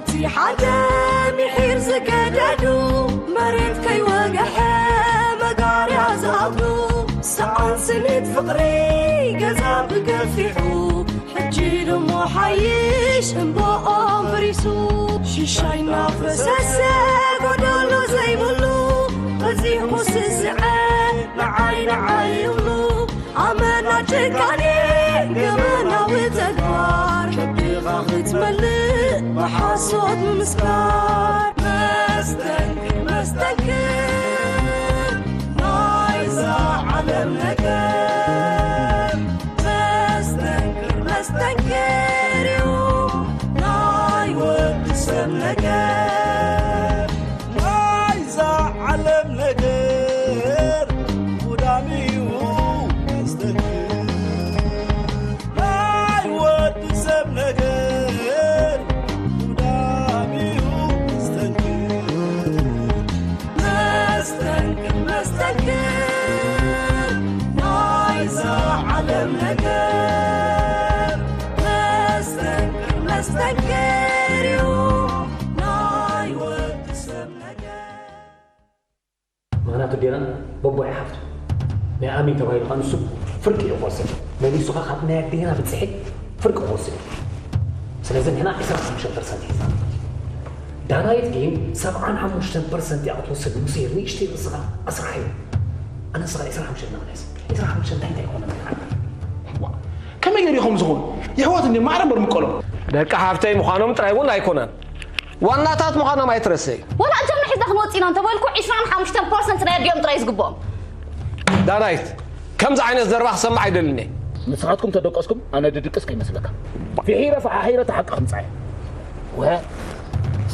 እቲ ሓደ ምሒር ዝገደዱ፣ መሬት ከይወግሐ መጋርያ ዝኣብዱ፣ ሰኣን ስኒት ፍቕሪ ገዛ ብገፊሑ፣ ሕጂ ድሞ ሓይሽ እምባኦም ፈሪሱ። ሽሻይ እናፈሰሰ ጎደሎ ዘይብሉ፣ በዚሑ ስስዐ ንዓይ ንዓይ ይብሉ። ኣመና ጭካኔ ገበናዊ ተግባር፣ ከብድኻ ክትመልእ ብሓሶት ምምስካር። መስተንክር መስተንክር ናይዛ ዓለም ነገር፣ መስተንክር መስተንክር እዩ ናይ ወዲ ሰብ ነገር። ናይዛ ዓለም ነገር ጉዳም እዩ መስተንክር። ናይ ወዲ ሰብ ነገር ጉዳም እዩ መስተንክር። መስተንክር መስተንክር ናይዛ ዓለም ነገር፣ መስተንክር መስተንክር እዩ ናይ ወዲ ሰብ ነገር። ምኽንያቱ ዲና በቦ ይሓፍቱ ናይ ኣሚን ተባሂሉ ከዓ ንሱ ፍርቂ እዩ ክወስድ። መሊሱ ከዓ ካብ ናይ ኣዴና ብፅሒት ፍርቂ ክወስድ እዩ። ስለዚ ንሕና ዕስራን ሓሙሽተን ፐርሰንት ሒዝና ንኸይድ። ዳናይት ግን ሰብዓን ሓሙሽተን ፐርሰንት እያ ክትወስድ። ሙሴ ንእሽተይ ርእስኻ ኣስራሕ እዩ። ኣነ ንስኻ ዕስራን ሓሙሽተን ንቕነስ። ዕስራን ሓሙሽተን እንታይ እንታይ ይኮነ? ከመይ ገይሩ ከም ዝኾኑ ይሕወት እንዲ ማዕረ እምበር ምቀሎም። ደቂ ሓፍተይ ምዃኖም ጥራይ እውን ኣይኮነን ዋናታት ምዃኖም ኣይትረስዒ። ዋላ እቶም ንሒዝና ክንወፅእ ኢና እንተበልኩ ዒስራን ሓሙሽተን ፐርሰንት ናይ ኣዲኦም ጥራይ እዩ ዝግብኦም። ዳናይት ከምዚ ዓይነት ዘረባ ክሰምዕ ኣይደልን እየ። ንስኻትኩም ተደቀስኩም ኣነ ድድቅስ ከይመስለካ። ፍሒረ ፈሓሒረ እቲ ሓቂ ከምፅኣ እየ። ወ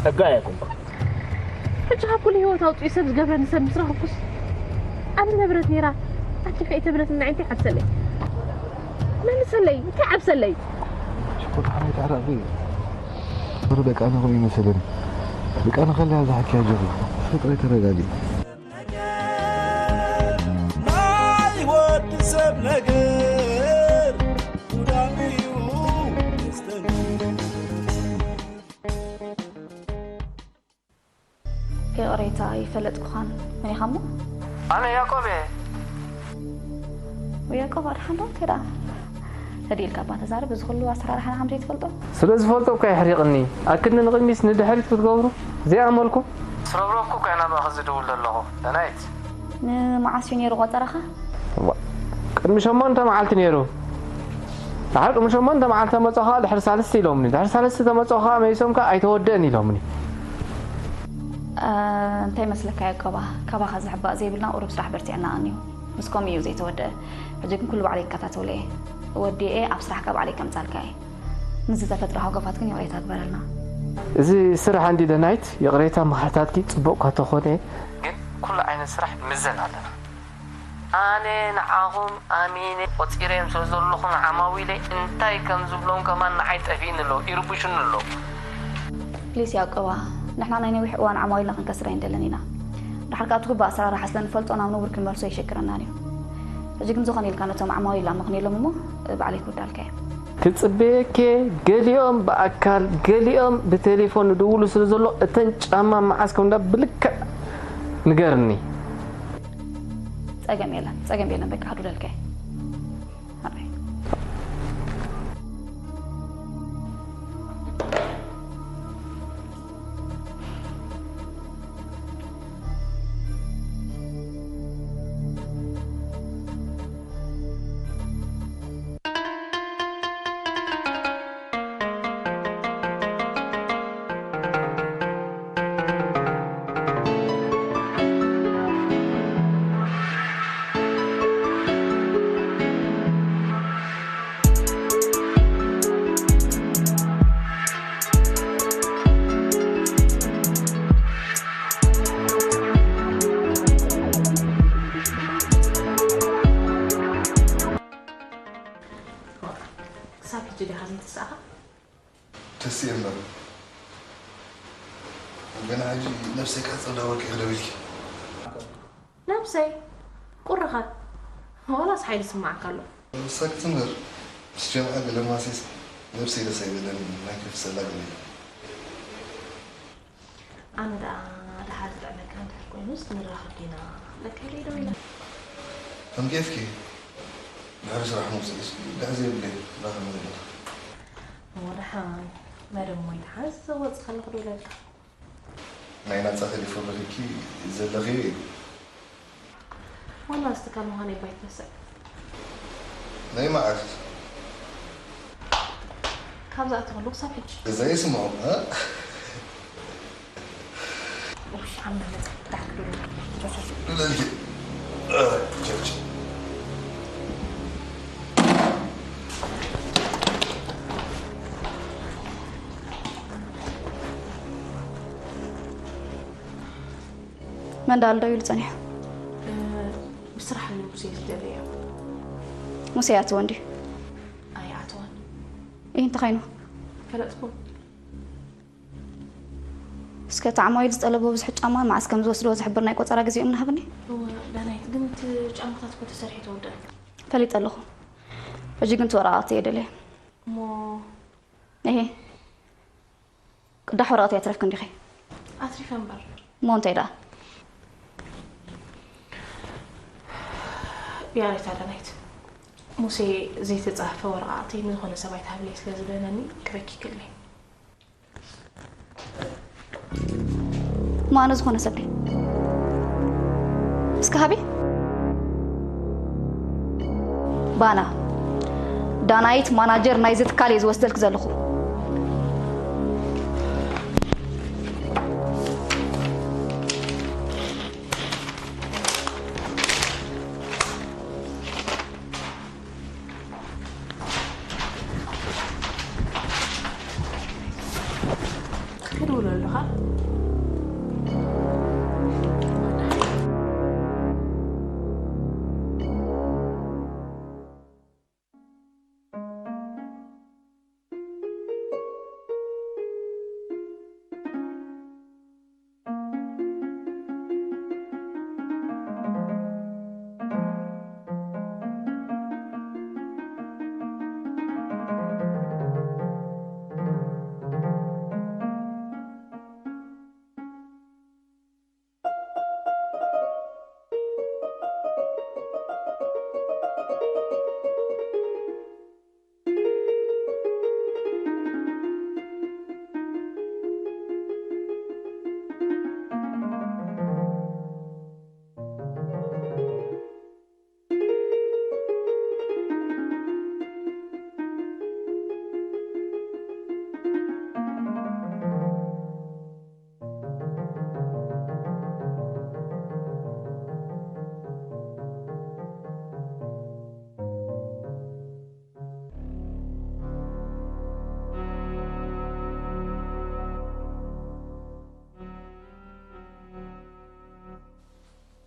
ፀጋ እየ ኮንኩ። ሕጂ ካብ ኩሉ ህይወት ኣውፂኡ ሰብ ዝገብረኒ ሰብ ምስ ረኸብኩስ ኣነ ነበረት ነይራ ኣዴኻ ኣይተብለትኒ ንዓይ እንታይ ዓብሰለይ መልሰለይ እንታይ ዓብሰለይ ሽኮር ሓመይ ተዕራቂ በር በቃ ኣነ ከምኡ ይመሰለኒ በቃ ኣነ ከለያ ዝሓኪያ ጀኹ ፍቅረ ተረጋጊ ናይ ወዲ ሰብ ነገር ጉዳም እዩ መስተንክር ይቕሬታ ኣይፈለጥኩኻን። መን ኢኻ እሞ? ኣነ ያቆብ እየ። ያቆብ ኣድሓን ዶ ከዳ ተዲልካ እባ ተዛረብ። እዚ ኩሉ ኣሰራርሓና ከም ዘይትፈልጦ? ስለ ዝፈልጦ እኳ የሕሪቕኒ። ኣክድኒ ንቕድሚት ንድሕሪት ክትገብሩ ዘይኣመልኩም። ስረብረብኩ እኳ እየ ናባኺ ዝድውል ዘለኹ ዳናይት። ንመዓስ እዩ ነይሩ ቆጸራኻ? እዋ ቅድሚ ሸሞንተ መዓልቲ ነይሩ። ድሓር ቅድሚ ሸሞንተ መዓልቲ ተመጾ ከኣ ድሕሪ ሳልስቲ ኢሎምኒ። ድሕሪ ሳልስቲ ተመጾ ከኣ መሊሶም ከኣ ኣይተወደእን ኢሎምኒ። እንታይ መስለካ ያቆባ፣ ካባኻ ዝሕባእ ዘይብልና ቁሩብ ስራሕ በርቲዕና ቀንዩ። ምስ ከምኡ እዩ ዘይተወደአ። ሕጂ ግን ኩሉ ባዕለይ ይከታተሎ እየ። ወዲኤ ኣብ ስራሕካ ባዕለይ ከምጻልካ እየ። ንዝተፈጥረ ሃጎፋት ግን ይቕሬታ ግበረልና። እዚ ስራሕ እንዲ ደናይት፣ ይቕሬታ ምሕታትኪ ጽቡቕ እኳ ተኾነ። ግን ኩሉ ዓይነት ስራሕ ንምዘን ኣለና። ኣነ ንዓኹም ኣሚነ ቆጺረዮም ስለ ዘለኹ ንዓማዊለይ እንታይ ከም ዝብሎም ከማን ንዓይ ጠፊእኒ ኣሎ፣ ይርብሹኒ ኣለዉ። ፕሊስ ያቆባ፣ ንሕና ናይ ነዊሕ እዋን ዓማዊልና ክንከስር ኣይንደልን ኢና። ድሓር ከኣ እቲ ግቡእ ኣሰራርሓ ስለ ንፈልጦ ናብ ንቡር ክንመልሶ ኣይሸግረናን እዩ። ሕጂ ግን ዝኾነ ኢልካ ነቶም ዓማዊል ኣመኽንየሎም እሞ ባዕለይ ክውዳልካ እየ። ክጽበየኪ እየ፣ ገሊኦም ብኣካል ገሊኦም ብቴሌፎን ይድውሉ ስለ ዘሎ እተን ጫማ መዓስ ከም እንዳ ብልክዕ ንገርኒ። ጸገም የለን ጸገም የለን በቃ ክድውለልካ እየ። ክሳብ ሕጂ ዲኻ ዘይተሳእኻ? ተሲኤ እምበር ገና ሕጂ ነብሰይ ቃጸው እንዳበልኪ ኢኺ ደዊልኪ። ነብሰይ ቁርኻ ዋላስ ሓይሊ ስማዓካ ኣሎ? ሳክት እምበር ምስ ጀምዓ ገለማሴስ ነብሰይ ደስ ኣይበለኒ ናይ ከፍሰላ ገለ ኢለ። ኣነ ደኣ ደሓር ዝጥዕመካ እንድሕር ኮይኑስ ንራኸብ ዲና? ለካ ኢለ ዶ ኢለ። ከም ኬፍኪ ድሕሪ ስራሕ መውፅእስ ድሕር ዘይብለይ ራኸብ ንኽእል። እሞ ደሓን መደብ ሞይ ደሓን ዝዘወፅ ከለኹ ዶ ኢለልካ? ናይ ናፃ ቴሌፎን ረኺብኪ ዘለኺ እዩ። ዋና እዚ ትካል ምዃነይ እባ ኣይትረስዕ። ናይ መዓስ? ካብ ዝኣተወሉ ክሳብ ሕጂ። እዛ ይስምዖ። ውሽ ዓመት ዳሕክዱ ቻቻ ዱለልኪ። ቸርች። መን ደኣ ኣሎ ደው ኢሉ ጸኒሑ? ብስራሕ እዩ ሙሴ ዝደለዮ። ሙሴ ይኣትዎ እንድዩ። ኣይኣተወን። ይህ እንታይ ኮይኑ? ፈለጥኩም። እስከ እቲ ዓማዊል ዝጠለቦ ብዙሕ ጫማ መዓስ ከም ዝወስድዎ ዝሕብር ናይ ቆጸራ ግዜኦም ንሃብኒ። እወ ዳናይት፣ ግን እቲ ጫማታት እኮ ተሰሪሑ ተወደአ። ፈሊጠ ኣለኹ። ሕጂ ግን እቲ ወረቓቕቲ እየ ደልየ። እሞ እሄ፣ ቅዳሕ ወረቐት እያ ትረፍክ እንዲኺ። ኣትሪፈ እምበር። እሞ እንታይ ደኣ? ቢያሬታ ዳናይት፣ ሙሴ ዘይተጻሕፈ ወረቓቕቲ ንዝኾነ ሰብ ኣይትሃብለይ ስለ ዝበለኒ ክበኪ ክእለ። ማነ ዝኾነ ሰብ ድዩ? እስከ ሃቢ። ባና ዳናይት ማናጀር ናይዚ ትካል እየ ዝወስደልክ ዘለኹ። ክትውሎ ኣለኻ?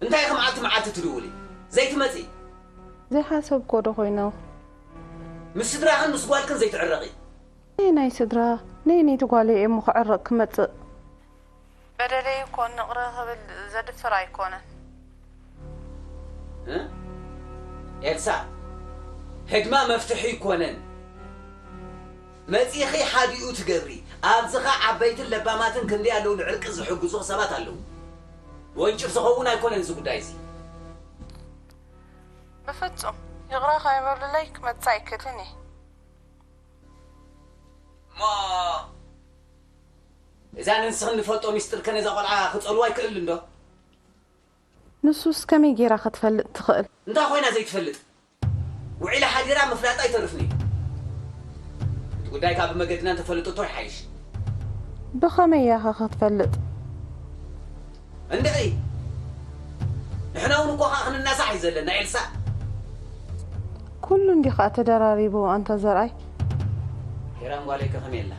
እንታይ ኢኺ መዓልቲ መዓልቲ ትድውሊ? ዘይትመጺ? ዘይሓሰብክዎ ዶ ኮይነ? ምስ ስድራኽን ምስ ጓልክን ዘይትዕረቒ? ነየናይ ስድራ? ነየነይቲ ጓለይ እየ እሞ ክዕረቕ ክመጽእ? በደለይ እኮ ንቕረ ክብል ዘድፍር ኣይኮነን። እ? ኤልሳ፣ ህድማ መፍትሒ ኣይኮነን። መጺኺ ሓዲኡ ትገብሪ። ኣብዚኻ ዓበይትን ለባማትን ክንደይ ኣለዉ ንዕርቂ ዝሕግዙ ሰባት ኣለዉ። ወንጭፍ ዝኸውን ኣይኮነን እዚ ጉዳይ እዚ። ብፍጹም ይቕረ ከይበሉለይ ክመጽእ ኣይክእልን እየ። እሞ እዛ ንንስኽን ንፈልጦ ሚስጥር ከ ነዛ ቆልዓ ክጸልዋ ይክእል እንዶ? ንሱስ ከመይ ጌራ ክትፈልጥ ትኽእል? እንታይ ኮይና ዘይትፈልጥ? ውዒላ ሓዲራ ምፍላጣ ኣይተርፍን እዩ። እቲ ጉዳይ ካብ ብመገድና እንተፈልጥቶ ይሓይሽ። ብኸመይ እያ ኸ ክትፈልጥ? እንድዒ ንሕና እውን እኮ ኸዓ ክንናሳሕ እዩ ዘለና ኤልሳ። ኩሉ እንዲ ኸዓ ተደራሪቡ ኣንታ ዘርኣይ። ሄራን ጓለይ ከ ከመይ ኣላ?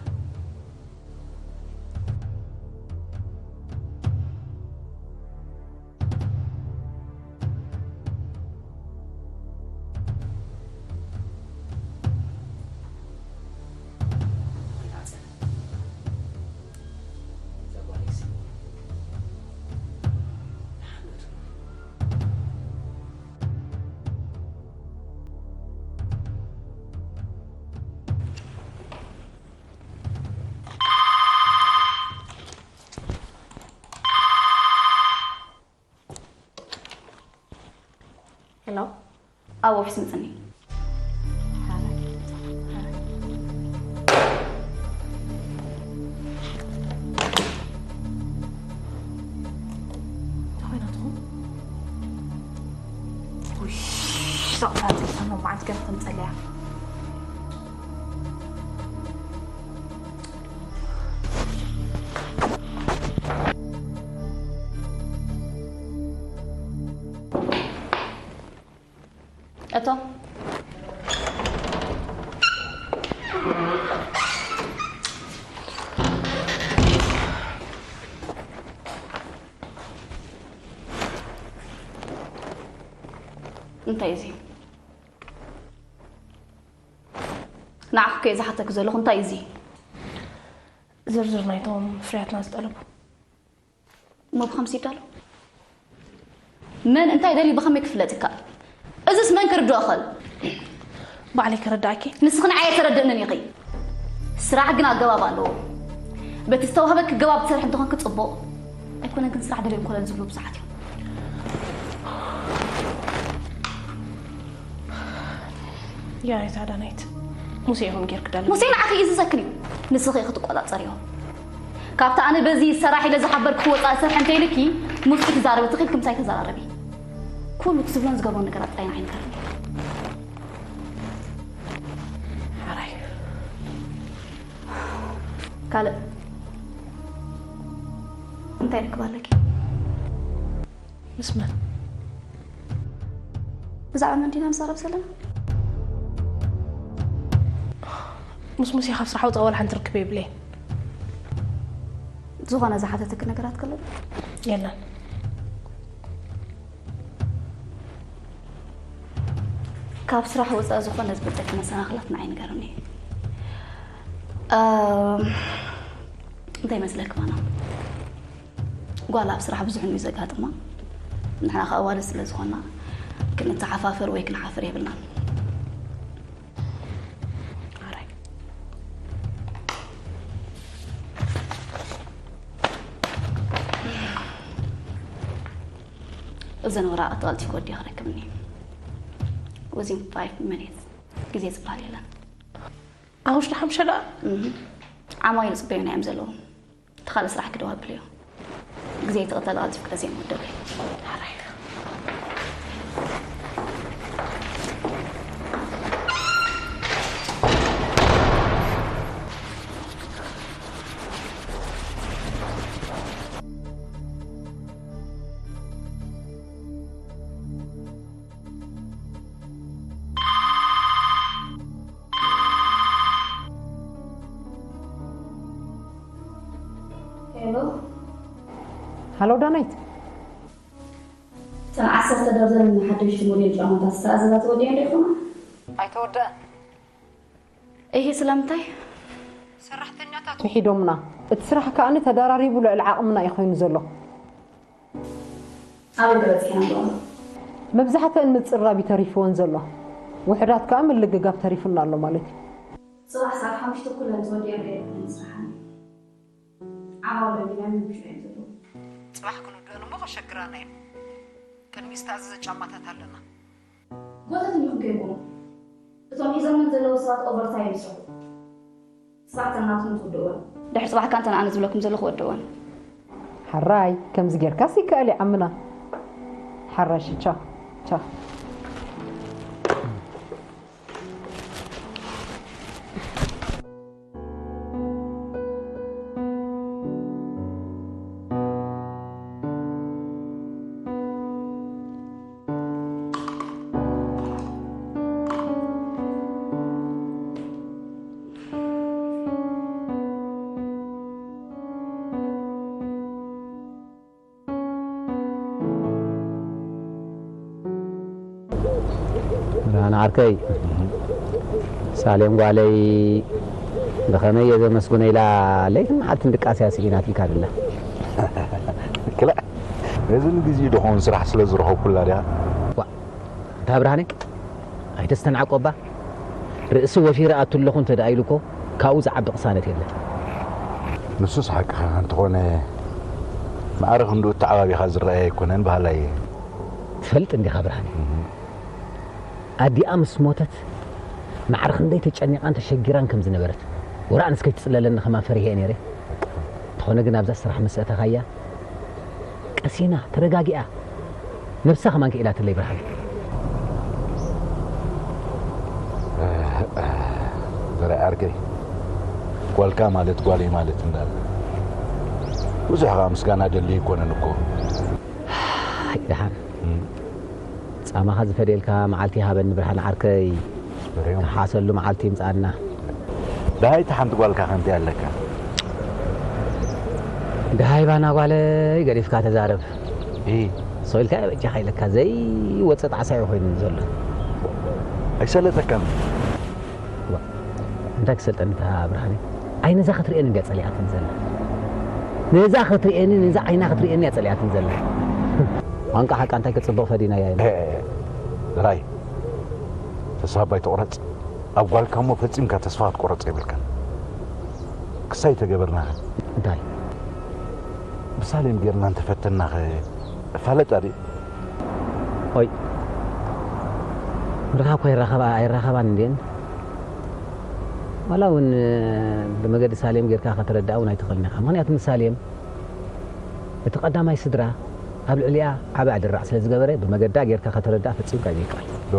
ሄሎ፣ ኣብ ኦፊስ ምጽኒ። ተኾይናትኹም? ውይ፣ ሸቕጣ ዘይኮነ መዓት ገና ተምጸለያ። እቶ እንታይ እዚ? ንዓኹ ከየ ዝሓተክ ዘለኹ እንታይ እዚ? ዝርዝር ናይቶም ፍርያትና ዝጠለቡ። እሞ ብኸምዚ ይዳሎ? መን እንታይ ደልዩ ብኸመይ ክፍለጥ ይከኣል? እዝስ መን ክርድኦ ይኽእል? ባዕለይ ከረድኣኪ። ንስኺ ንዓይ ኣይተረድእንን ኢኺ። ስራሕ ግን ኣገባብ ኣለዎ። በቲ ዝተዋህበኪ ኣገባብ ትሰርሒ እንተኾንኪ ጽቡቕ። ኣይኮነን ግን ስራሕ ደልዮም ኮለል ዝብሉ ብዙሓት እዮም። ያሬት ኣዳናይት፣ ሙሴ ኢኹም ጌርክ ዳለ። ሙሴ ንዓኺ ይእዝዘክን እዩ። ንስኺ ኢኺ ትቆጻጸርዮ። ካብቲ ኣነ በዚ ይሰራሕ ኢለ ዝሓበርኩ ወጻኢ ስራሕ እንተ ኢልኪ፣ ሙሴ ትዛረቢ ትኽእል ክምሳይ ተዘራረቢ። ኩሉ ትዝብሎን ዝገብሮን ነገራት ጥራይ ንዓይ ንገርኒ። ሓራይ። ካልእ እንታይ ርክብ ኣለኪ? ምስ መን? ብዛዕባ መን ዲና ንዛረብ ዘለና? ምስ ሙሴ ካብ ስራሕ ወፃኢ ዋላ ሓንቲ ርክብ የብለይን። ዝኾነ ዝሓተተኪ ነገራት ከሎ? የለን። ካብ ስራሕ ወፃኢ ዝኾነ ዝብጠቂ መሰናኽላት ንዓይ ንገርኒ። እም፣ እንታይ ይመስለኪ ማና? ጓል ኣብ ስራሕ ብዙሕ እዩ ዘጋጥማ። ንሕና ከዓ ኣዋልድ ስለ ዝኾና ክንተሓፋፈር ወይ ክንሓፍር የብልናን። ኣራይ። እዘን ወረቓቕቲ ቀልጢፍኪ ወዲኺ ረክብኒ። Within five minutes። ግዜ ዝበሃል የለን። ኣብ ውሽጢ ሓምሸ ደኣ? እህ። ዓማዊል ይጽበዩና እዮም ዘለዉ። እቲ ካልእ ስራሕ ክደው ኣብልዮ። ግዜ ይትቕተል፣ ቀልጢፍኪ ቀዝየም ወደበይ። ሄሎ። ሃሎ ዳናይት። እተን ዓሰርተ ደርዘን ሓደሽቲ ሞዴል ጫማታት ዝተኣዘዛ ተወዲአን ዶ ይኾና? ኣይተወደአን። እሂ፣ ስለምንታይ? ሰራሕተኛታት ውሒዶምና። እቲ ስራሕ ከኣ ተደራሪቡ ልዕሊ ዓቕምና እዩ ኮይኑ ዘሎ። ኣበይ በጺሐን ኣለዋ? መብዛሕተን ምጽራብ እዩ ተሪፍወን ዘሎ። ውሑዳት ከኣ ምልግጋብ ተሪፉና ኣሎ ማለት እዩ። ጽባሕ ሰዓት ሓሙሽተ ኩለን ተወዲአን ዶ ይኾና ስራሐን? ዓማውል ለሚናን ይምሽሑ እዮም ዘለዉ። ጽባሕ ክንውድአን እሞ ከሸግራና እዮም። ቅድሚ ዝተኣዘዘ ጫማታት ኣለና። ጎተት እንዲኹም ጌርኩም። እቶም ሒዞመን ዘለዉ ሰባት ኦቨርታይም ይሰርሑ። ጽባሕ እተን ናትኩም ትውድእወን። ድሕሪ ጽባሕ ከኣ እተን ኣነ ዝብለኩም ዘለኹ ወድእወን። ሓራይ፣ ከምዚ ጌርካስ ይከኣል እዩ ዓምና። ሓራይ፣ እሺ፣ ቻው፣ ቻው። ብርሃን ዓርከይ፣ ሳሌም ጓለይ ብኸመይ እየ ዘመስግኖ ኢላ ለይትን መዓልትን ድቃስያ ስኢናትልካ ድላ። ክላእ፣ ነዚ ንግዜኡ ድኾን ስራሕ ስለ ዝረኸብኩላ ድያ? ዋ፣ እንታ ብርሃነይ፣ ኣይተስተንዓቆ እባ። ርእሲ ወፊረ ኣቱ ኣለኹ እንተ ደኣ ኢሉ እኮ፣ ካብኡ ዝዓቢ ቅሳነት የለን። ንሱስ ሓቅኻ እንተኾነ፣ ማዕረ ክንድኡ ተዓባቢኻ ዝረኣየ ኣይኮነን በሃላይ እየ። ትፈልጥ እንዲኻ ብርሃነይ። እህ። ኣዲኣ ምስ ሞተት ማዕረ ክንደይ ተጨኒቓን ተሸጊራን ከም ዝነበረት፣ ወረ ኣነስ ከይትጽለለኒ ከማን ፈሪሀ እየ ነይረ። እንተኾነ ግን ኣብዛ ስራሕ ምስ ኣእተኻያ፣ ቀሲና፣ ተረጋጊኣ፣ ነብሳ ከማን ክኢላትለይ ብርሃን። ዘርኣይ ዓርከይ፣ ጓልካ ማለት ጓለይ ማለት እንዳለ፣ ብዙሕ ኸዓ ምስጋና ደልይ ኣይኮነን እኮ። ኣይ ደሓን፣ ጻማኻ ዝፈድየልካ መዓልቲ ይሃበኒ ብርሃን ዓርከይ። በሬም። ክሓሰሉ መዓልቲ ይምጻና። ደሃይ፣ እታ ሓንቲ ጓልካ ከ እንታይ ኣለካ? ደሃይ ባና ጓለይ ገዲፍካ ተዛረብ። እ ሰው ኢልካ በጃኻ ኢለካ ዘይወጽእ ጣዕሳ እዩ ኮይኑ ዘሎ። ኣይሰለጠካን? ዋ፣ እንታይ ክሰልጠኒ እታ ብርሃነይ? ኣይ ነዛ ክትርእየኒ እንድያ ጸሊኣትኒ ዘላ። ነዛ ክትርእየኒ፣ ነዛ ዓይና ክትርእየኒ እያ ጸሊኣትኒ ዘላ። ቋንቋ ሓቃ እንታይ ክጽብቕ ፈዲናያ ኢና። ራይ፣ ተስፋ ባይ ትቑረጽ። ኣብ ጓልካ እሞ ፈጺምካ ተስፋ ክትቆረጽ የብልካን። ክሳይ ተገበርናኸ? እንታይ? ብሳሌም ጌርና እንተፈተናኸ? እፋለጣ ድዩ? ኦይ፣ ምርኻብ እኮ ኣይራኸባ-፣ ኣይራኸባን እንድየን። ዋላ እውን ብመገዲ ሳሌም ጌርካ ከተረድኣ እውን ኣይትኽእልን ኢኻ። ምኽንያቱ ንሳሌም እቲ ቀዳማይ ስድራ ኣብ ልዕሊኣ ዓቢ ኣደራዕ ስለ ዝገበረ፣ ብመገዳ ጌርካ ከተረድኣ ፈጺምካ ዘይከኣል። ዶ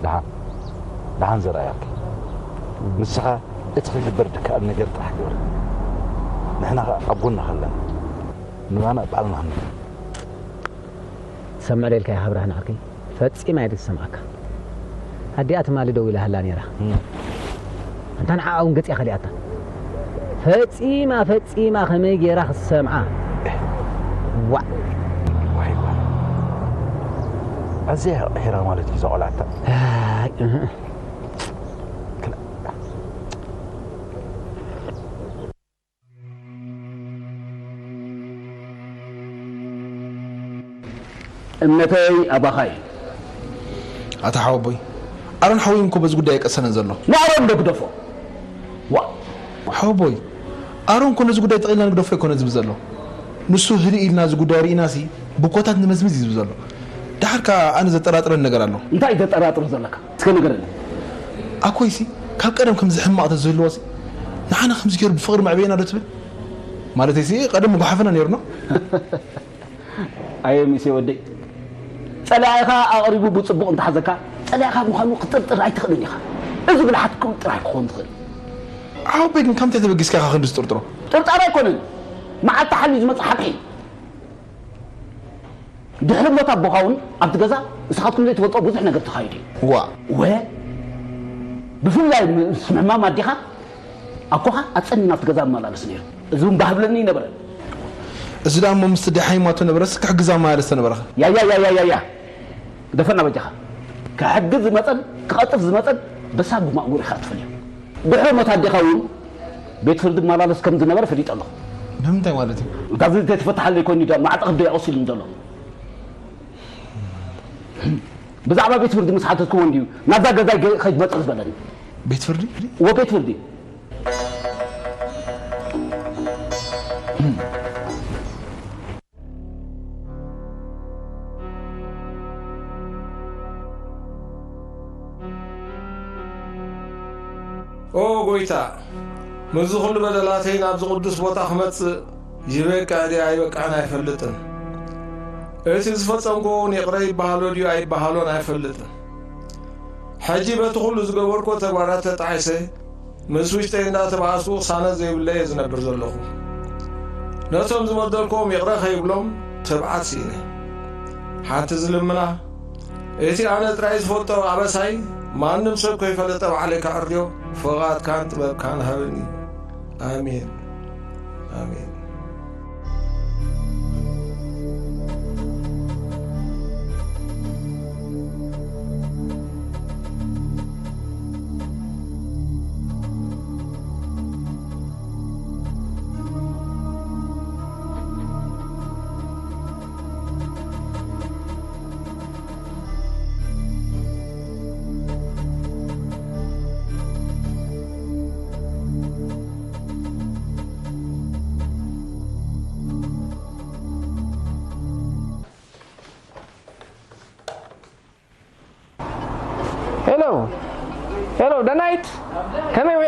ደሓን፣ ደሓን ዘርኣይ ዓርከይ። ንስኻ እቲ ክግበር ድከኣል ነገር ጥራሕ ግበር። ንሕና ኸኣ ኣብ ጎንኻ ኣለና። ንባና ባዕልና ክንብል። ትሰምዕ ዶ ኢልካ ኢኻ ብርሃን ዓርከይ? ፈጺማ እየ ዝሰምዓካ። ኣዲኣ ትማሊ ደዊላትላ ነይራ። እም። ኣንታ ንዓኣ እውን ገጺኣ ከሊኣታ። ፈጺማ፣ ፈጺማ ከመይ ገይራ ክትሰምዓ? ዋዕ። ዋይ ዋይ። ኣዝያ ኢያ ቂሒራ ማለት እዩ እዛ ቆልዓ እታ። ኣይ፣ እህ። እምነተይ ኣባኻ እዩ። ኣታ ሓወቦይ፣ ኣሮን ሓወይ እኮ በዚ ጉዳይ ኣይቀሰነን ዘሎ። ንኣሮን ዶ ግደፎ? ዋ! ሓወቦይ፣ ኣሮን እኮ ነዚ ጉዳይ ጠቕሊልና ንግደፎ ኣይኮነ ዝብል ዘሎ። ንሱ ህድእ ኢልና እዚ ጉዳይ ርኢናሲ ብኮታት ንመዝምዝ እዩ ዝብል ዘሎ። ደሓር ከኣ ኣነ ዘጠራጥረኒ ነገር ኣሎ። እንታይ እዩ ዘጠራጥሮ ዘለካ? እስከ ንገረኒ። ኣኮይሲ፣ ካብ ቀደም ከምዚ ሕማቕ ተዝህልዎሲ ንዓና ከምዚ ገይሩ ብፍቕሪ መዕበየና ዶ ትብል? ማለተይሲ ቀደም ምጓሓፈና ነይሩ ዶ? ኣየ ሚሴ ወደይ፣ ጸላኢኻ ኣቕሪቡ ብጽቡቕ እንተሓዘካ፣ ጸላኢኻ ምዃኑ ክትጥርጥር ኣይትኽእልን ኢኻ። እዚ ብልሓትኩም ጥራይ ክኸውን ዝኽእል። ዓበይ ግን ካብ ምንታይ ተበጊስካ ኢኻ ክንዲ ዝጥርጥሮ? ጥርጣረ ኣይኮነን፣ መዓልቲ ሓልዩ ዝመጽእ ሓቂ እዩ። ድሕሪ ሞት ኣቦኻ እውን ኣብቲ ገዛ ንስኻትኩም ዘይትፈልጦ ብዙሕ ነገር ተኻይዱ እዩ። ዋ ወ ብፍላይ ምስ ምሕማም ኣዴኻ ኣቦኻ ኣጸኒና ኣብቲ ገዛ ዝመላለስ ነይሩ። እዚ እውን ባህ ብለኒ ይነበረ። እዚ ደኣ እሞ ምስቲ ደሓይ ማቶ ነበረስ ክሕግዛ መላለስ ተነበረኸ? ያያያያያያ ግደፈና በጃኻ። ክሕግዝ ዝመጸን ክቐጥፍ ዝመጸን በሳጉ ማእጉር ኢኻ ትፈልዮ። ድሕሪ ሞት ኣዴኻ እውን ቤት ፍርዲ መላለስ ከም ዝነበረ ፈሊጠ ኣለኹ። ብምንታይ ማለት እዩ? እታ ዘይተፈትሓለይ ኮይኑ ዶ ማዕጠቕ ዶ ይቐሲሉኒ ዘሎ? ብዛዕባ ቤት ፍርዲ ምስ ሓተትክዎ እንድዩ ናብዛ ገዛይ ገ- ከይትመጽእ ዝበለኒ። ቤት ፍርዲ? እዎ ቤት ፍርዲ። ኦ ጐይታ፣ ምስዚ ኹሉ በደላተይ ናብዚ ቅዱስ ቦታ ክመጽእ ይበቅዕ ድዩ ኣይበቅዕን ኣይፈልጥን። እቲ ዝፈጸምክዎ እውን ይቕረ ይበሃሎ ድዩ ኣይበሃሎን ኣይፈልጥን። ሕጂ በቲ ኹሉ ዝገበርክዎ ተግባራት ተጣዒሰ፣ ምስ ውሽጠይ እንዳተባኣስኩ ቅሳነት ዘይብለይ እየ ዝነብር ዘለኹ። ነቶም ዝበደልክዎም ይቕረ ከይብሎም ትብዓት ስኢነ። ሓንቲ ዝልምና፣ እቲ ኣነ ጥራይ ዝፈልጦ ኣበሳይ፣ ማንም ሰብ ከይፈለጠ ባዕለይ ከዕርዮ ፍቓድካን ጥበብካን ሃበኒ። ኣሜን። ኣሜን።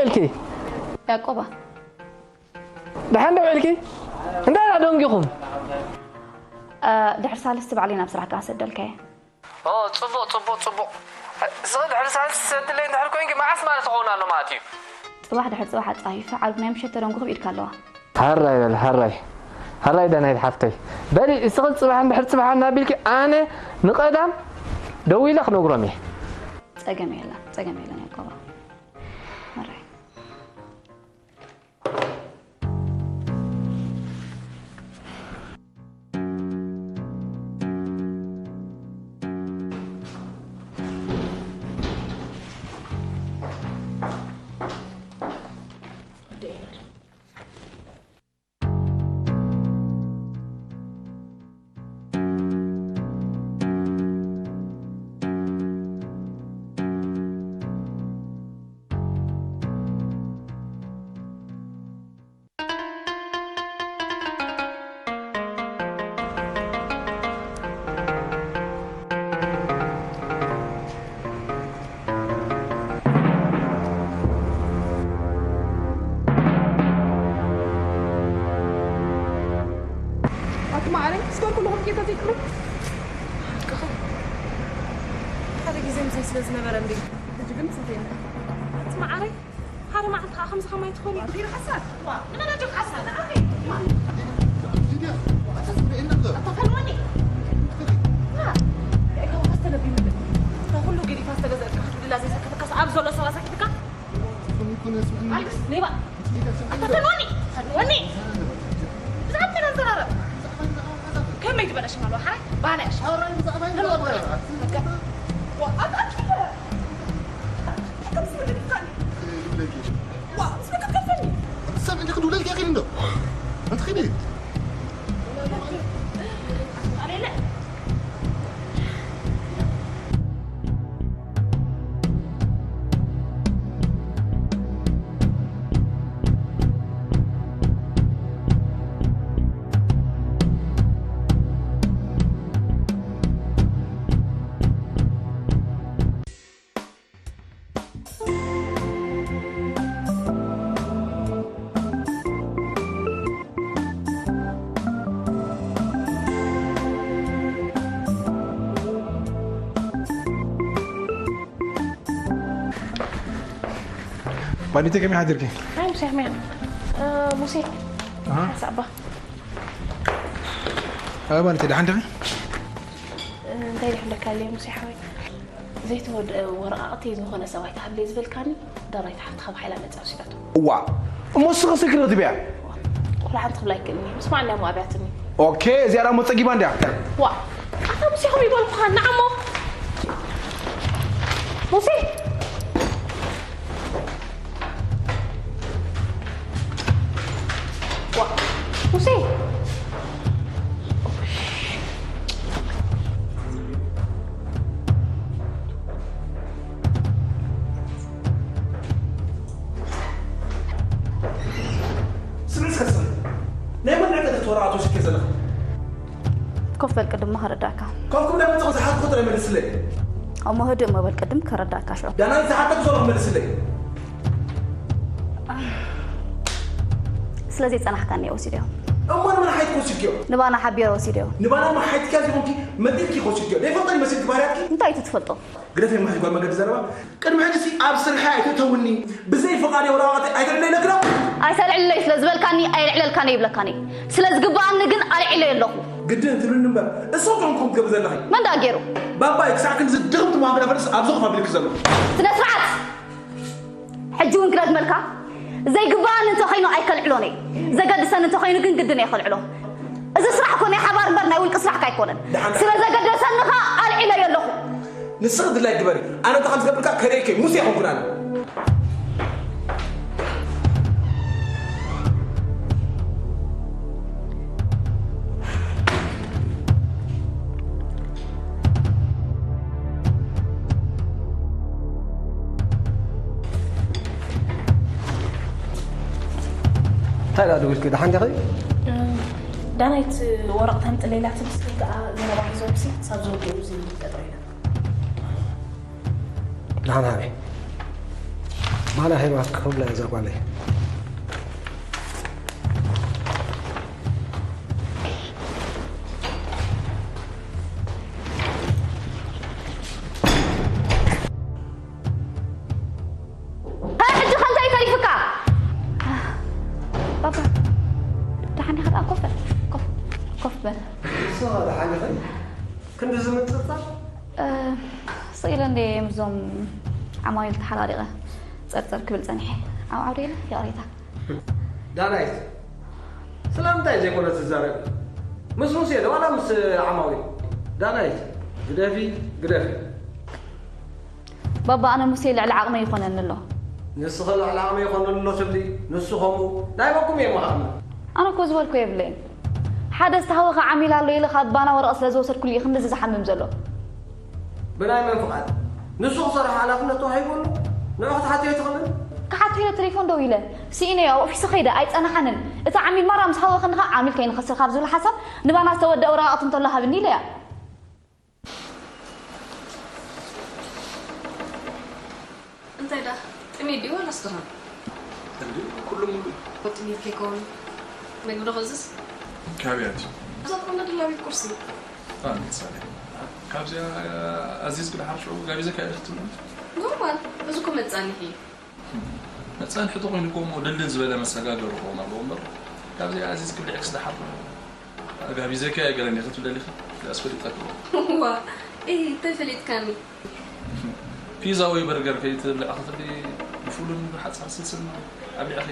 ኢልኪ? ያቆባ። ደሓን ዶ ኢልኪ? እንታይ ደንጊኹም? ድሕሪ ሳልስቲ ባዕለይ ናብ ስራሕ ክኣሰደልካየ። ኦ፣ ጽቡቕ፣ ጽቡቕ፣ ጽቡቕ። እስኺ ድሕሪ ሳልስቲ ሰድለይ እንድሕር ኮይንኪ፣ መዓስ ማለት ክኸውን ኣሎ ማለት እዩ? ጽባሕ ድሕሪ ጽባሕ ኣጻፊፈ ዓርቢ ናይ ምሸት ተደንጉኹ ብኢድካ ኣለዋ። ሕራይ በል፣ ሕራይ። ሕራይ ዳናይት ሓፍተይ። በሊ፣ እስኺ ጽባሕ እንድሕር ጽባሕ እናቢልኪ፣ ኣነ ንቐዳም ደዊለ ክነግሮም እየ። ጸገም የለን፣ ጸገም የለን ያቆባ። ሕራይ። ኣቲ ማዓረይ፣ ስቶር ኩሉ ከምኡ ጌጋ ዘይትብሉ? ሓቅኻ። ሓደ ግዜ ምሳይ ስለ ዝነበረ እምቢ። ሕጂ ግን ምሳተይ እንዳ። ኣቲ ማዓረይ፣ ሓደ መዓልቲ ከዓ ከምዚ ከማይ ትኾኒ። ዲና ሓሳድ? ዋ፣ ንመን ኣጆክ ሓሳድ? ንዓኺ? ዋ። ሊድያ፣ ኣታ ዝብለ የለን ዶ? ኣታ ፈልወኒ። ዋ፣ ያእካ ዋስ ተነቢምልክ። እታ ኩሉ ገዲፋ ዝተገዘእካ ክትብላ ዘይሰከተካስ ኣብ ዘሎ ሰብ ኣሳኪትካ? ፈልወኒ እኮ ነው ያስብለኝ። ኣልግስ፣ ሌባ። ሊድያ፣ ስምዒ ኣታ ፈልወኒ። ፈልወኒ። ብዛዕባ ተዘራረብ። ከመይ ዝበለ ሽም ኣለዎ? ሓራይ? ባና ሽም። ሓራይ ብዛዕባ ተለወጥ። በቃ። ዋ፣ ኣታ ኣትፍረ። ሰብ እንዲ ክድውለልኪ ያኺል እንዶ? ኣንቲ ኺዲ። ባኒተ ከመይ ሓዲርኪ? ኣይ ሙሴ ከመይ? እ፣ ሙሴ። ኣሃ። ሓሳባ። ኣይ ባኒተ ደሓን ዲኺ? እ፣ እንታይ ደሓን ደካ ኣለየ ሙሴ ሓወይ? ዘይተወድአ ወረቓቕቲ ዝኾነ ሰብኣይ ተሃብለይ ዝበልካኒ ዳራይ ተሓፍቲ ካብ ሓይላ መጻ ወሲዳቶ። እዋ፣ እሞ እስኺ ስክሪ ክትብያ? ቆልዓ ሓንቲ ክብላ ኣይክእልኒ። ምስማዕ እንድያ እሞ ኣብያትኒ። ኦኬ፣ እዚኣ ደኣ እሞ ጸጊባ እንድያ። ዋ፣ ኣታ ሙሴ ከምኡ ይበልኩኻ፣ ንዓሞ። ሙሴ! ዋ፣ ሙሴ! ስምዒ እስከ ስምዒ። ናይ መን ዕንቅርት ወረቓቕቲ ወሲድኪ ዘለኺ? ኮፍ በል ቅድም ከረዳእካ። ኮፍ ክብል መጽኹ ዝሓትኩ ጥራይ መልስለይ። እሞ ህድእ እሞ በል ቅድም ከረዳእካ ሽዑ። ዳናይት ዝሓተኩ ዘለኹ መልስለይ። ስለ ዘይጸናሕካኒ እየ ወሲደዮ። እሞ ንመን ሓይትኪ ወሲድክዮ? ንባና ሓቢረ ወሲደዮ። ንባና እሞ ሓይትኪ እያ ዘይኮንኪ መጢልኪ ወሲድክዮ። ዘይፈልጦ ይመስልኪ ባህርያትኪ? እንታይ እቲ ትፈልጦ? ግደፈ ማይ ጓል መገዲ ዘረባ። ቅድሚ ሕጂ ሲ ኣብ ስርሐ ኣይተእተውኒ፣ ብዘይ ፍቓደይ ወረቓቕቲ ኣይተልዕለይ ኢለኪ ዶ? ኣይተልዕለይ ስለ ዝበልካኒ ኣየልዕለልካን እየ ይብለካን እየ። ስለ ዝግብኣኒ ግን ኣልዒለዮ ኣለኹ። ግድን ትብልኒ እምበር፣ እሶም እዮም ከምኡ ትገብሪ ዘለኺ። መን ደኣ ገይሩ? ባባይ ክሳዕ ክንድዚ ድኽምቲ ምዃንኪ ዳፈልጥስ ኣብዚ ኮፍ ኣቢሉኪ ዘሎ። ስነ ስርዓት! ሕጂ እውን ክደግመልካ፣ ዘይግብኣኒ እንተኾይኑ ኣይከልዕሎን እየ። ዘገድሰኒ እንተኾይኑ ግን ግድን እየ ከልዕሎ። እዚ ስራሕ እኮ ናይ ሓባር እምበር ናይ ውልቂ ስራሕካ ኣይኮነን። ደሓን፣ ደሓን። ስለ ዘገደሰኒ ኸኣ ኣልዒለዮ ኣለኹ። ንስኺ ድላይ ግበሪ። ኣነ እንታይ ከም ዝገብርካ ከርእየኪ ሙሴ ኣይኮንኩን ኣነ። እንታይ ደኣ ደዊልኪ? ደሓን ዲኺ? እ፣ ዳናይት ወረቕት ኣምጥለይ ኢላትኒ፣ ስልኪ ከኣ ዘረባ ሒዞምሲ ክሳብ ዝወግኡ እዚ ጠጠው ኢለ። ደሓን ሃበይ። ኣነ ሃይማኖት ክብላ እዛ ጓለይ። ሀይ ሕጂ ከምታይ ተሪፍካ? ባባ ደሓን ዲኻ? ደኣ ኮፍ በል፣ ኮፍ፣ ኮፍ በል። ንስኻ ደሓን ኢኺ? ክንዲ ዝምጽጻ? እ፣ ስኢለ እንደ ምስዞም ዓማዊል ተሓራሪቐ ጸርጸር ክብል ጸኒሐ። ኣብ ዓውደ ኢለ ይቕሬታ። ዳናይት፣ ስለምንታይ ዘይኮነ ትዛረቢ? ምስ ሙሴ ዶ ዋላ ምስ ዓማዊል? ዳናይት፣ ግደፊ፣ ግደፊ። ባባ ኣነ ሙሴ ልዕሊ ዓቕመይ ይኾነኒ ኣሎ። ንስኺ ልዕሊ ዓቕመይ ይኾነኒ ኣሎ ትብሊ፣ ንሱ ከምኡ ናይ በኩም እየ መኻእምና። ኣነ እኮ ዝበልኩ የብለይን። ሓደ ዝተሃወኸ ዓሚል ኣሎ ኢለ ካብ ባና ወረቐት ስለ ዝወሰድኩሉ እዩ ክንድዚ ዝሓምም ዘሎ። ብናይ መን ፍቓድ? ንሱ ክሰርሖ ሓላፍነት ተዋሂቡ ኣሎ። ንዑ ክትሓትዮ ኣይትኽእልን? ክሓትዮ ኢለ ቴሌፎን ደው ኢለ ስኢነዮ ኣብ ኦፊሱ ከይደ ኣይጸናሓንን። እቲ ዓሚል ማራ ምስ ሃወኸኒ ኸዓ ዓሚል ከይንኸስር ካብ ዝብል ሓሳብ ንባና ዝተወደአ ወረቓቕቲ እንተሎ ሃብኒ ኢለያ። እንታይ ደኣ ጥሜት ድዩ ዋላስ ድኻም? እንዲ ኩሉ ሙሉ እዩ። ጥሜት ከይከውን መግቢ ዶ ክእዝዝ? ካበይ ኣትዩ? እዛ ዝኾነ ድላ ቤት ቁርሲ። ኣንሳለ ካብዚኣ ኣዚዝኪ ድሓር ሽዑ ጋቢዘካ ኢለ ክትብሎ። ኖርማል፣ እዚ እኮ መጻንሒ እዩ። መጻንሒ ተኾይኑ እኮ እሞ ድልድል ዝበለ መሰጋገሪ ክኸውን ኣለዎ እምበር ካብዚኣ ኣዚዝኪ ብልዕክስ ድሓር ኣጋቢዘካ እየ ገለ እንዲኺ ክትብለሊኺ ኣስፈሊጠኪ። ዋ እ እንታይ ፈሊጥካኒ? ፒዛ ወይ በርገር ከይትብልዒ ክትብሊ ብፉልን ብሓጻር ስልስን ኣብሊዕኺ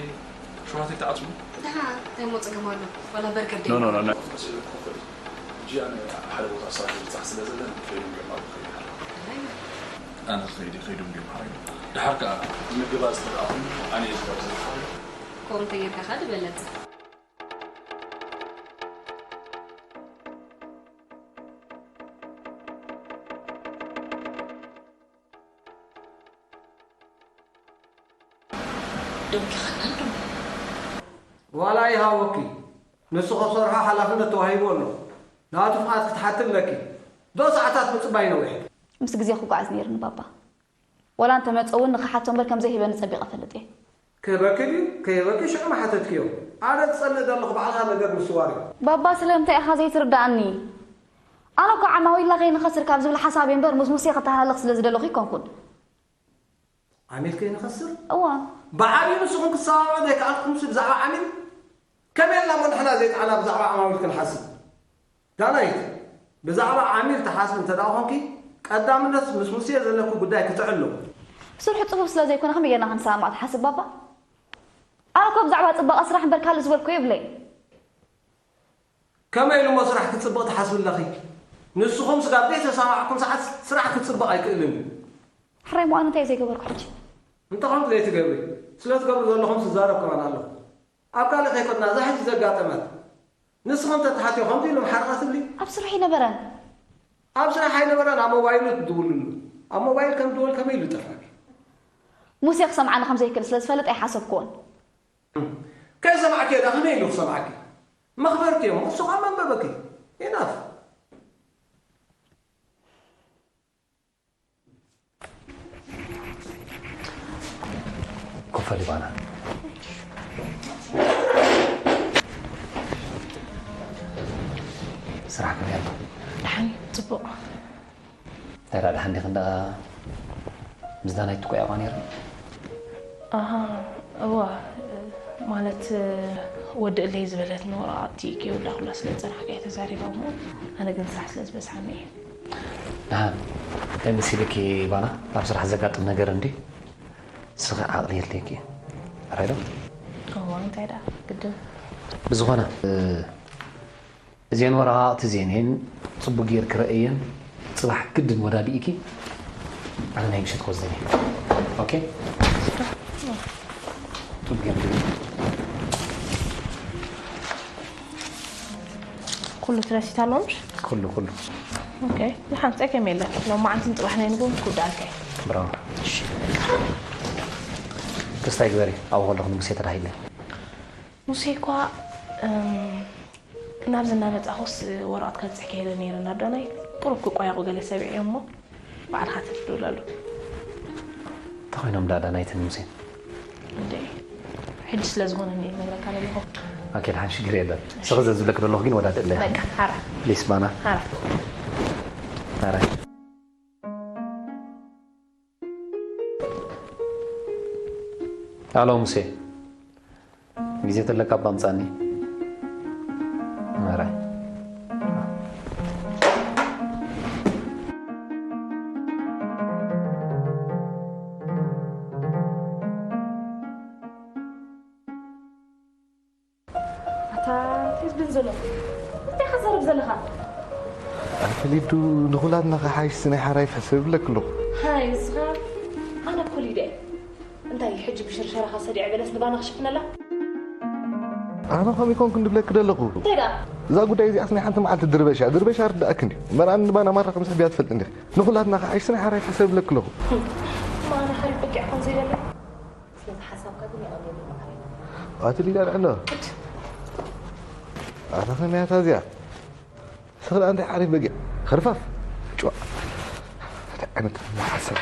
ሽውሃት ይተዓጽዉ። ደሓ እንታይ እሞ ጸገም ኣሎ? ዋላ በርገር ኖ ኖ ደይ ኖ ኖ። ሕጂ ኣነ ሓደ ቦታ ስራሕ ይብጻሕ ስለ ዘለኒ ከይዱ እንዲዮም ኣብኡ ከይዱ ሓራ። ኣነ ክኸይድ እየ ከይዱ እንዲዮም ሓራ። ድሓር ከኣ ምግባ ዝተደኣ ኮይኑ ኣነ እየ ዝጋብዘካ። ከምኡ እንተጌርካ ከኣ ዝበለጸ። ደንጊኻና እንዶ። ዋላ ይሃወኪ፣ ንሱ ክሰርሖ ሓላፍነት ተዋሂቡ ኣሎ። ናቱ ፍቓድ ክትሓቲ ኣለኪ። ዶ ሰዓታት ምጽባይ ነዊሕ። ምስ ግዜ ክጓዓዝ ነይርኒ ባባ። ዋላ እንተመጸ እውን ንኽሓቶ እምበር ከም ዘይህበኒ ጸቢቐ እፈልጥ እየ። ክህበኪ ድዩ ከይህበኪ ሽዑ ምሓተትክዮ። ኣነ ዝጸልእ ዘለኹ ባዕልኻ ነገር ምስዋር እዩ። ባባ ስለምንታይ ኢኻ ዘይትርድኣኒ? ኣነ እኮ ዓማዊልና ከይንኸስር ካብ ዝብል ሓሳብ እየ እምበር ምስ ሙሴ ክተሃላለኽ ስለ ዝደለኹ ኣይኮንኩን። ዓሚል ከይንኸስር? እዋ። ብዓብዩ ንስኹም ክሰማምዑ ዘይከኣልኩምሲ ብዛዕባ ዓሚል? ከመይ ኢልና እሞ ንሕና ዘይጠዓና ብዛዕባ ዓማዊል ክንሓስብ? ዳናይት፣ ብዛዕባ ዓሚል ትሓስቢ እንተ ደኣ ኾንኪ፣ ቀዳምነት ምስ ሙሴ ዘለኪ ጉዳይ ክትዕሎ። ስርሑ ጽፉፍ ስለ ዘይኮነ ከመይ ጌርና ክንሰማማዕ ትሓስብ ባባ? ኣነ እኮ ብዛዕባ ጽባቐ ስራሕ እምበር ካልእ ዝበልኩ የብለይ። ከመይ ኢሉ እሞ ስራሕ ክጽብቕ ትሓስቢ ኣለኺ? ንስኹም ስጋብ ዘይተሰማዕኩም ሰዓት ስራሕ ክጽብቕ ኣይክእልን እዩ። ሕራይ እሞ ኣነ እንታይ ዘይገበርኩ ሕጂ? እንተኾንክ ዘይትገብሪ፣ ስለ ትገብሩ ዘለኹም ትዛረብ ከማን ኣለኹ። ኣብ ካልእ ከይኮንና እዛ ሕጂ ዘጋጠመት ንስኺ እንተትሓትዮ ከምዚ ኢሉ ምሓርቓ ትብሊ? ኣብ ስራሕ ኣይነበረን። ኣብ ስራሕ ኣይነበረን ኣብ ሞባይሉ ትድውልሉ። ኣብ ሞባይል ከም ድወል ከመይ ኢሉ ይጠፍኣኪ? ሙሴ ክሰምዓኒ ከም ዘይክእል ስለ ዝፈልጥ ኣይሓሰብክዎን። ከይሰማዕክዮ ደኣ ከመይ ኢሉ ክሰምዓኪ? መኽበርቲ እዮም እሱ ከዓ መንበበኪ። ኢናፍ። ኮፈ ሊባና ስራሕ ከመይ ኣሎ? ደሓን ጽቡቕ። እንታይ ደኣ ደሓን ዲኽን ደኣ ምስ ዳናይት ትኮያ እኳ ነይርኒ። ኣሃ እዋ ማለት ወዲ እለይ ዝበለትኒ ወረቓቕቲ ከይውላኩላ ስለ ዝጸናሕካ እየ ተዛሪባ እሞ ኣነ ግን ስራሕ ስለ ዝበዝሓኒ እየ። ደሓን እንታይ መሲልኪ ባና ኣብ ስራሕ ዘጋጥም ነገር እንዲ ንስኺ ዓቕሊ የድልየኪ እዩ። ራይዶ? እዋ እንታይ ደኣ ግድን። ብዝኾነ እዚአን ወረቓቕቲ እዚአን እየን ጽቡቅ ጌርኪ ረእየን ጽባሕ ግድን ወዳዲእኪ ኣነ ናይ ምሸት ክወስደን እየ። ኦኬ? ጽቡቅ ጌርኪ ኩሉ ትረሲታ ሎምሽ? ኩሉ ኩሉ። ኦኬ። ዝሓን ጸገም የለን። ሎም መዓልትን ጽባሕ ናይ ንግሆ ምስ ክውዳእልካ እየ። ብራው። ክስታይ ግበሪ ኣብኡ ከለኹ ንሙሴ ተዳሂለ። ሙሴ እኳ እም፣ ናብዚ እናመጻኹስ ወረቐት ከብጽሕ ከይደ ነይረ ናብ ዳናይ ቁሩብ ክቋየቑ ገለ ሰሚዐ እሞ ባዕልኻ ተፍድውለሉ። እንታይ ኮይኖም ዳ ዳናይትን ሙሴን? ሕጂ ስለ ዝኾነ እየ ዝነግረካ ዘለኹ። ኦኬ፣ ደሓን፣ ሽግር የለን። ስኺ ዘዝብለኪ ዘለኹ ግን ወዳድእለይ። በቃ፣ ሓራ። ፕሊስ፣ ባና። ሓራ። ሓራ። ኣሎ፣ ሙሴ። ግዜ ተለካ እባ ኣምጻኒ። ማራይ። ኣታ እንታይ ዝብል ዘሎ? እንታይ ኢኻ ትዛረብ ዘለኻ? ኣቲ ሊዱ፣ ንኹላትና ከሓይሽ ናይ ሓራይ ፍሕሰብ ይብለክ ኣለኹ። ሃይ ንስኻ፣ ኣነ እኮ ሊደ እየ። እንታይ ሕጂ ብሽርሸራኻ ሰዲዐ ገለስ ንባና ክሽፍነላ? ኣነ ከምኡ ይኮንኩ እንድብለክ ደለኹ። እንታይ ደኣ? እዛ ጉዳይ እዚኣስ ናይ ሓንቲ መዓልቲ ድርበሻ ድርበሻ ርዳእክ እንዲ እምበር ኣነ ንባና ማራ ከም ስሕብያ ትፈልጥ እንዲኽ። ንኹላትና ከሓይሽ ናይ ሓራይ ፍሕሰብ ይብለክ ኣለኹ። እማ ኣነ ሓሪፍ በጊዕ ኮን ዘይደለ? ስለዚ ሓሳብካ ግን የቐንየሉ ማዕረይ። ኣቲ ሊዳ ንዕሎ። ኣታ ከመያታ እዚኣ? ስኽላ እንታይ ሓሪፍ በጊዕ? ኽርፋፍ። ጭዋ። እንታይ ዓይነት ሓሳብ?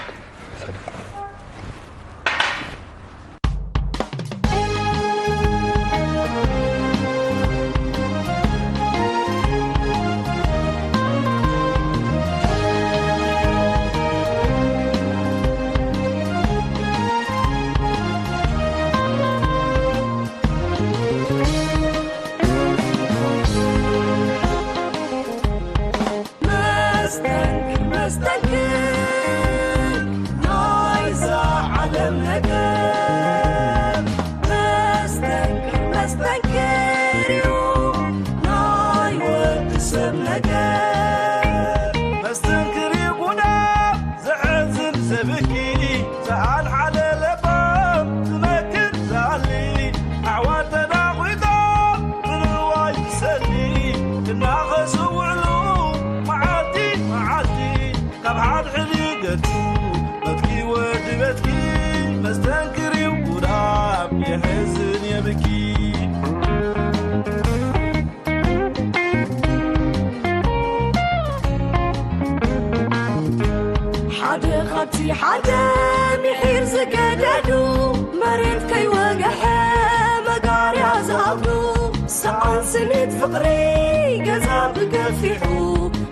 መስተንክር መስተንክር ናይዛ ዓለም ነገር መስተንክር መስተንክር እዩ ናይ ወዲ ሰብ ነገር መስተንክር እዩ ጉዳም ዘሕዝን ዘብኪ ዝኣልሓለ ለባም ዝመክር ዝኣሊ ኣሕዋት ተናቒቶም ንንዋይ ዝሰሊ እናኸሱ ውዕሉ መዓልቲ መዓልቲ ካብ ሓድሕዲ ገጹ በትኪ ወዲ በትኪ መስተንክር እዩ ጉዳም የሕዝን የብኪ ሓደ ካብቲ ሓደ ምሒር ዝገደዱ መሬት ከይወገሐ መጋርያ ዝኣብዱ ሰኣን ስኒት ፍቕሪ ገዛ ብገፊሑ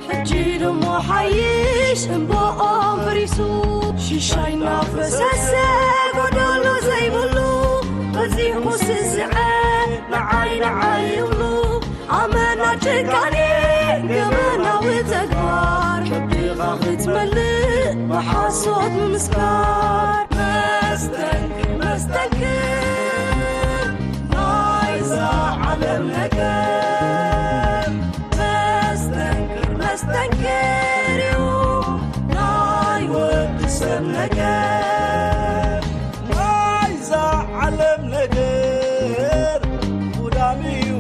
ሕጂ ድሞ ሓይሽ እምበኦም ፍሪሱ ሽሻይ እናፈሰሰ ጎደሎ ዘይብሉ በዚሑ ስስዐ ንዓይ ንዓይ ይብሉ ኣመና ጭካኔ ገበናዊ ተግባር ከብድኻ ክትመልእ ብሓሶት ምምስካር መስተንክር መስተንክር ናይዛ ዓለም ነገር መስተንክር መስተንክር እዩ ናይ ወዲ ሰብ ነገር ናይዛ ዓለም ነገር ጉዳም እዩ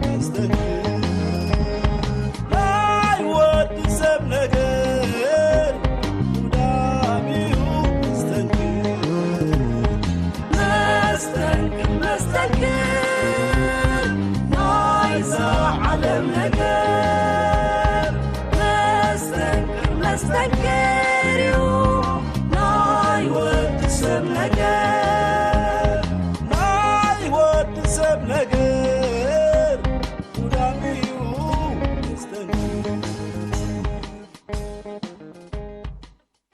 መስተንክር ናይ ወዲ ሰብ ነገር ጉዳም እዩ መስተንክር መስተንክር መስተንክር ናይዛ ዓለም ነገር መስተንክር መስተንክር እዩ